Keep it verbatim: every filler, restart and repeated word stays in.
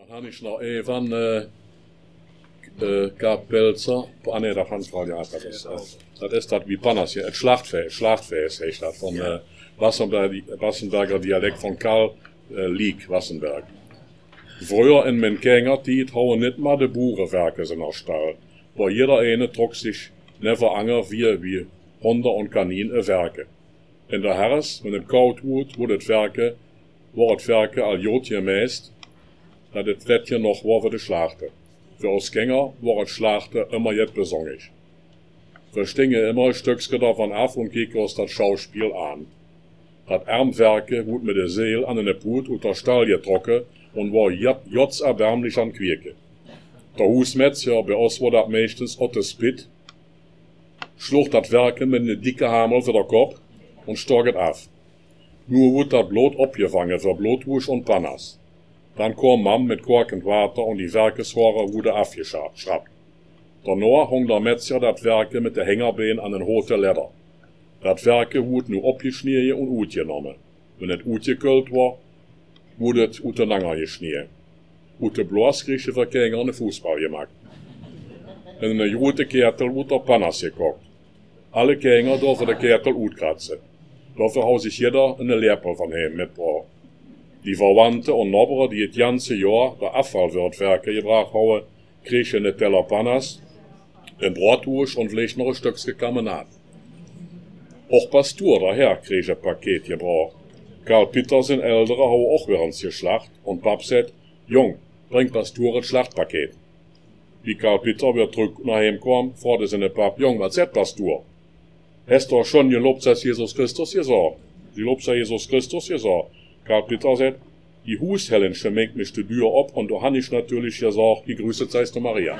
Han ich noch ee van, eh, eh, Kapelzer. Ah, nee, dat han ich al, ja, dat is, eh, dat is dat wie Pannas hie. 't Slachtfee-, 't Slachtfees heet dat van, eh, Wassenberg-, Wassenberger Dialekt van Karl, eh, Liek Wassenberg. Vreuger in mien Kingertied hauwe nit mar de Boereverkes in der Stall. Wor jeder eine trok sich never anger wie, wie Honde un Kanien e Verke. In der Herfs, wenn 't kaud wood, wood 't Verke, wor 't Verke al jod jemeist, dat 't wet jenog wor vör de Schlachte. För os Kinger wor 't Schlachte immer jet Besonjers. V'r stinge immer e Stöckske dervan af un keke os dat Schauspiel aan. Dat ärm Verke wood mit de Seel an ene Puut ut der Stall jetrocke un wor jod-, jodserbärmlich an 't Quieke. Der Huusmetzjer, bie os wor dat meistens Otte Spitt, schluch dat Verke mit ene dicke Hamel vör der Kopp un stork 't af. Nu wood dat Blod opjevange för Blodwusch un Pannas. Dan kom Mam mit kokend Water un die Verkeshoare woode afjeschra-, schrabbt. Dernoa hong der Metzjer dat Verke mit de Hengerbeen an en hote Ledder. Dat Verke wood nu opjeschneje un oetjenomme. Wenn 't oetjeköld wor, wood 't oetenanger jeschneje. Oet de Bloas kreeg de Verkenger ene Fußball jemak. In ene jroete Ketel wood der Pannas jekokt. Alle Kinger dorve de Ketel oetkratze. Dorvör hauw sich jeder ene Lepel van heem mitbroch. Die Verwandte un Nobbere, die 't janse Johr der Afval vör 't Verke jebrach hauwe, kreeg ene Teller Pannas, en Brodwusch un vleicht noch e Stöckske Karmenaad. Och Pastur, der Herr, kreeg e Paket jebrocht. Karl Pitter sien Eldere hauwe och weer ens jeschlacht un Pap sät: „Jung, bring Pastur 't Schlachtpaket.“ Wie Karl Pitter weer trück noh heem kom, froogde siene Pap: „Jung, wat sät Pastur?“ „Hes doch schon jelobt, hes Jesus Christus jesoch?“ „Jelobt, hes Jesus Christus jesoch.“ Karl Pitter sät: „Die Huushellensche meek mich de Dür op un do han ich natürlich jesoch: Jegrüßet seist du, Maria.“